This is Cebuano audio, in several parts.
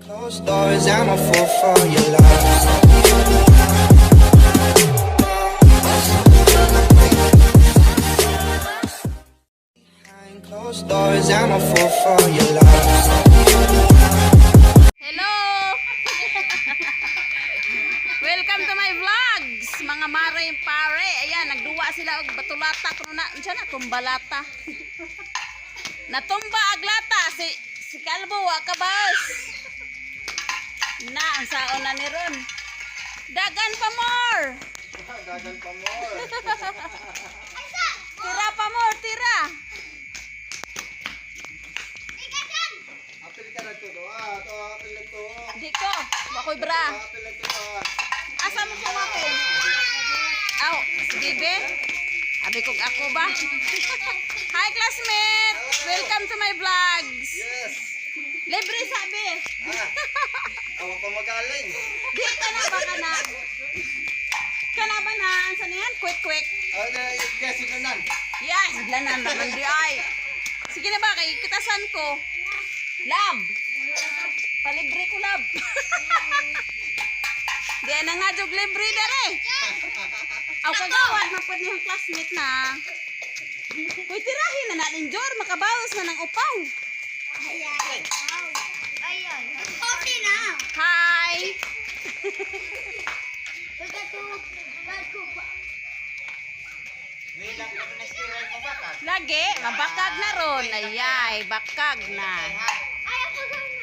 Closed doors, I'm a fool for your love. Behind closed doors, I'm a fool for your love. Hello! Welcome to my vlogs, mga mare pare. Ayan, nagduwa sila og batulata kuno na, unsa na tumbalata. Natumba aglata si si Kalbo wa ka baos. Na ang saon na ni Ron. Dagan pa more. Dagan pa more. Tira pa more, tira. Apil ka na to. Ah, to apil na to. Di ko, wakoy bra. Apil na to. Ah. Asa mo ko mapin? Aw, si Bibi? Abi kog ako ba? Hi, classmate! Welcome to my vlogs! Yes. Libre sabi! Ah. Awa pa magaling. Di ka na ba ka na? Ka na ba na? Ansa na yan? Quick, quick. Ah, na yes, sinanan. Yes! Lanan naman di ay. Sige na ba, kay kitasan ko. Lab! Palibre ko, lab. Di na nga, jog libre dere. Aw, kagawad, mapod niyang classmate na. Uy, tirahin na natin, Jor. Makabawas na ng upaw. Ayan. Ayan. Okay na. Hi! Lagi, mabakag na ron. Ayay, bakag na. Ay, ako gano'n.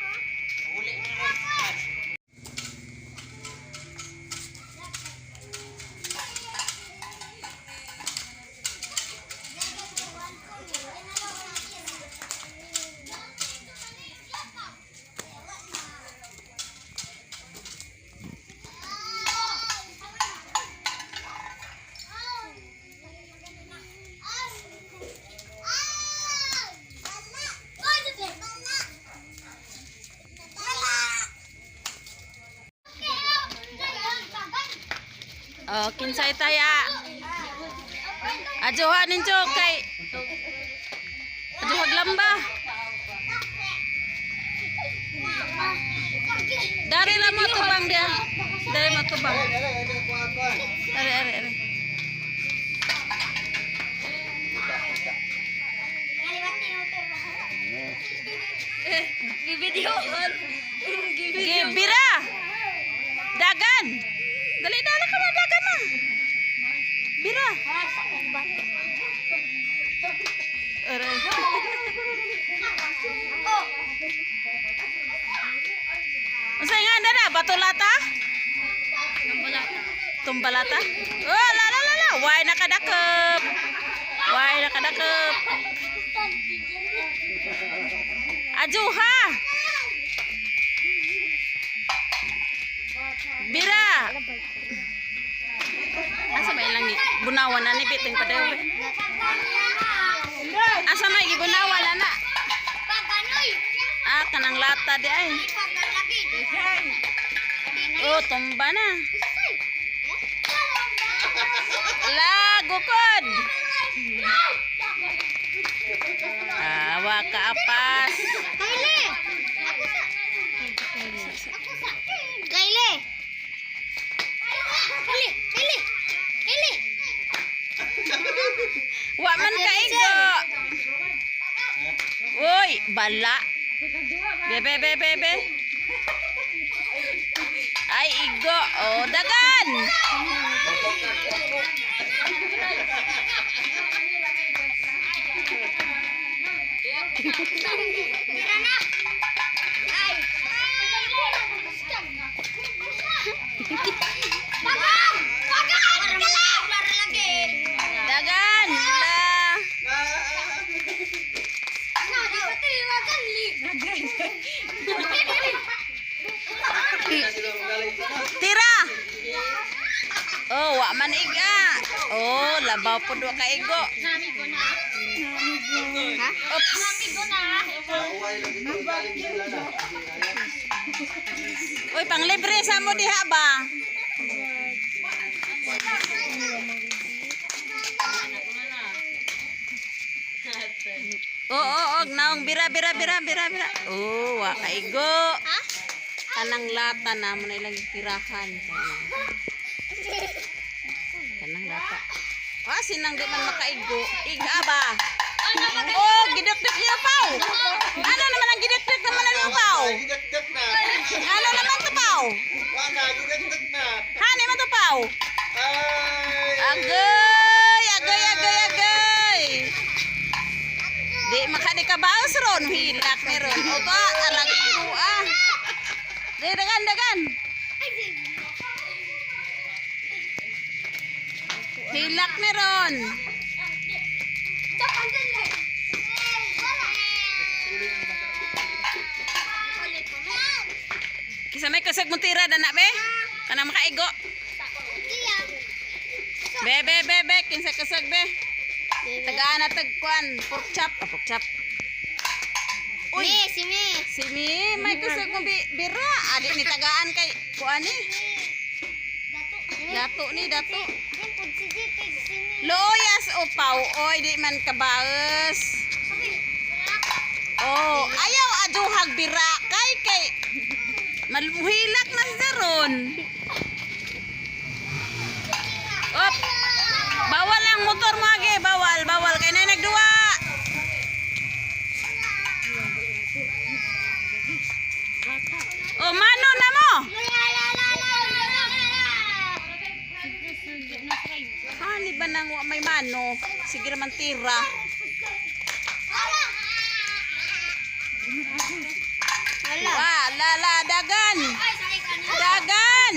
Oh, kinsay taya. Ajoha ninyo kay Ajohag lamba. Dari lang mo tubang dia. Dari mo tubang. Ay, ay, ay, kuha kuha. Ari, ari, ari. Gibira. Dagan. Dali dala ka na dagan na. Bira. Aray. Unsay nga na batulata? Tumbalata. Oh, la la la la. Why nakadakep? Why nakadakep? Ajuha. Bira. Asa may lang bunawan na ni biting padayo. Asa may gibunawan na na? Ah, kanang lata di ay. Oh, tumba na. La, gukod. Ah, wa ka apas. Kaile! Ako sa... Ako sa... Kaile! Kaile! Kaile! Kaile! Wa man kaigo. Uy, bala. Bebe, bebe, bebe. Ay, igo. Oh, dagan. Tira na! Ay! Pagan! Pagan! Kala! Para lagi! Dagan. La. Na, di ba tinawagan li? Tira. Oh, wa man iga. Oh, labaw pud wa kaigo. Oops. Nauway lagi ko galing sila na. Uy, panglibre sa mo diha ba? Oo, oo, naong bira bira bira bira bira. Oh, wa kaigo. Ha? Kanang lata na mo na ilang tirahan. Kanang lata. Ah, sinang di man makaigo. Iga ba? Oh, gidukduk niyo paw. Ano naman ang gidukduk naman na niyo paw? Ay, gidagdag na. Ano naman to paw? Wala, gidagdag na. Hani man to paw? Ay! Agay, agay, agay, agay. Di makani ka baos ron, hilak ni ron. O to, alang igo ah. Di dagan dagan. Hilak ni ron. Kisa may kusog mo tira dana be. Kanang makaigo. Be be be be kinsa kusog be. Tagaan na tag kuan, pork chop, ah, pork chop. Uy, Si Mi. si Mi, may kusog mo bira. Adi ni tagaan kay kuan ni. Dato ni dato. Loyas o paw, oy di man kabaos. Oh, ayaw aduhag bira kay kay malmuhilak na siya ron. Op. Bawal ang motor mo age, bawal, bawal kay nay nagduwa. Oh, mano na mo. Hani ba nang wa may mano? Sige naman tira. Wala. Wa, la la dagan. Dagan.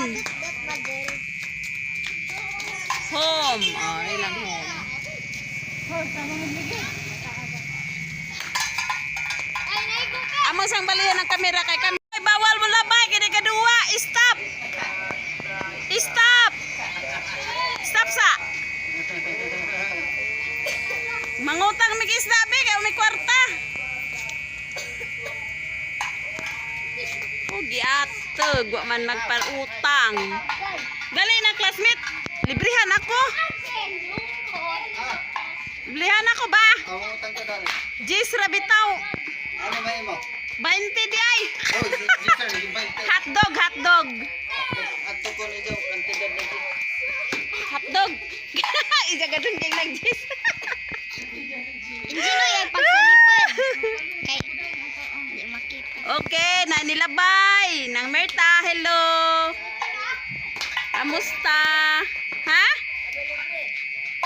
Home. Oh, ilang home. Amo sang balihan ng kamera kay kami. Ay, bawal mo labay kini kadua. Stop. Stop. Stop sa. Mangutang mig isda be kay may kwarta. O giatog wa man magpautang. Dali na classmate. Librihan ako. Librihan ako ba? Ang utang ka dali. Jis rabitaw. Ano may mo? 20 di ay. Oh, si sir, nag-invite. Hotdog, hotdog. Ato ko ni daw, kantidad na si. Hotdog. Isa ka dun kay nag-jis. Injino yan pagsalipod. Kay di makita. Okay, na nilabay. Nang Merta, hello. Kamusta? Ha?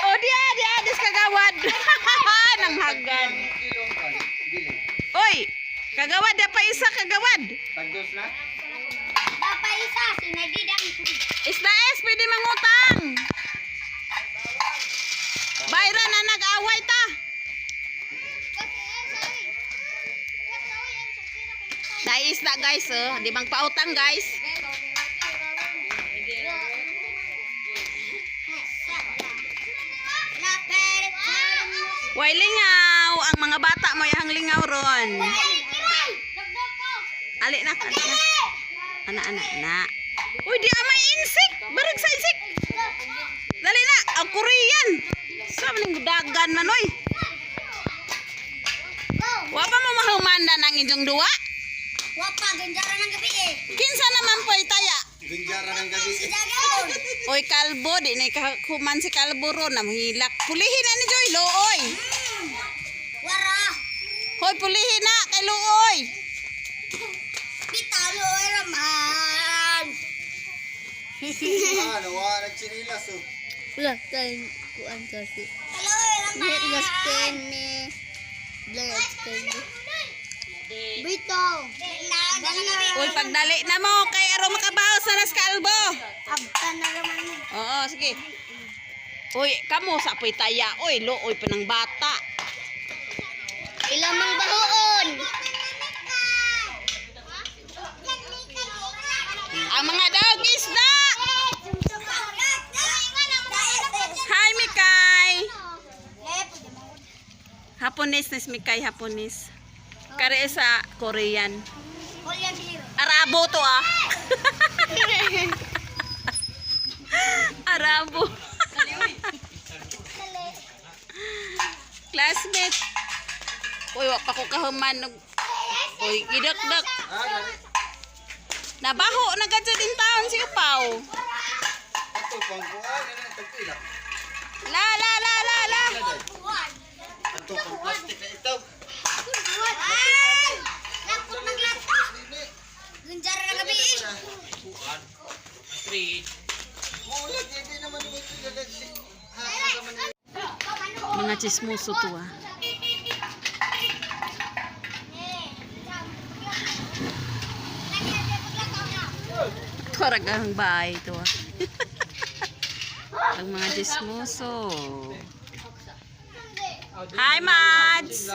Oh, dia, dia, des kagawad. Nang hagad. Kilong kan, bilin. Oy, kagawad, da pa isa kagawad. Tagdos na? Dapat isa sinadidang. Isda es, pwede mangutang. Bayra na nag-away ta. Naisda guys, oh. Di bang pautang guys? Way lingaw, ang mga bata mo yang lingaw ron. Ali na, ali na. Ana, ana, ana. Uy, di amay insect. Barag sa insect. Dali na, ang Korean. Sa maning dagan man oy. Wa pa mo mahumanda ng inyong duwa? Wapa ganjara ng gabi eh. Kinsa naman po itaya? Ginjara ng gabi. Si Dagan. Oy kalbo, di na ikahuman si kalbo ron namuhilak. Pulihin na ni Joy, looy. Wara. Hoy, pulihin na kay looy. Bitalo raman. Ah, nawa nagchinilas oh. Wala, tayo kuan kasi. Hello raman. Nag-scan me. Blur scan me. Bito. Uy, pagdali na mo kay araw makabaos na nas kalbo. Abta na raman. Oo, sige. Uy, kamo sa apoy taya. Uy, looy pa ng bata. Ilang mang bahoon? Ang mga dog isda. Hi, Mikay. Hapones na si Mikay, Hapones. Kare sa Korean. Arabo to ah. Arabo. Classmate. Uy, wa pa ko kahuman. Uy, gidakdak. Ah, dali. Nabaho na gadyo din taon si Upaw. Ato pang kuan ano tagpila. La la la la la. Ato pang plastic na itaw. Ay! Lakot maglata. Gunjar na gabi eh. Mula di naman mo ito si. Ha, naman Mga chismoso to ah. Torag ang bahay to ah. Ang mga chismoso. Hi, Mads!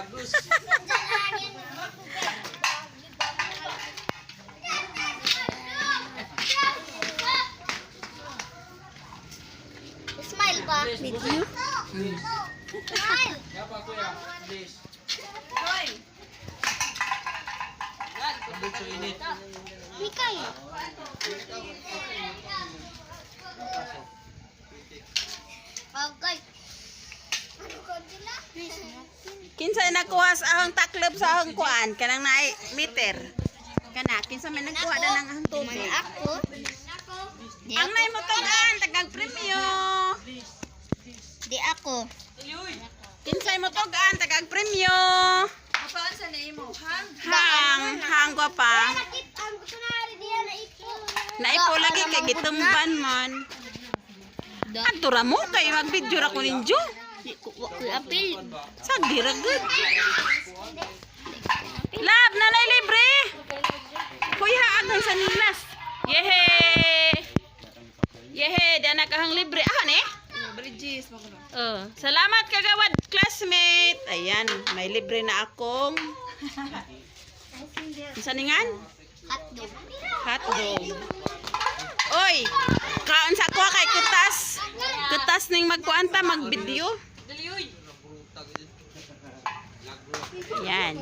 Smile ba? With you? Smile. Mikay. Okay. Kinsa nakuha sa ahong taklob sa ahong kuan kanang naay meter. Kana kinsa may nagkuha na ng ahong tubig. Ako? Di Ang ako. nay mo tugan tagang premyo. Di ako. Kinsay mo tugan tagang premyo. Hang, hang ko pa. Naipo lagi kay gitumban man. Adto ra mo kay mag-video ra ko ninyo. Di ko wa ko apil. Sagi ra gud. Lab, nanay libre. Kuya agang sa nilas. Yehe. Yehe, dana kahang libre. Ah, ne? Bridges, mo ko. Oh, salamat kagawad classmate. Ayan, may libre na akong Unsa ningan? Hotdog. Hotdog. Oy, kaon sa kuha kay kutas. Kutas ning magkuanta magvideo. Yan.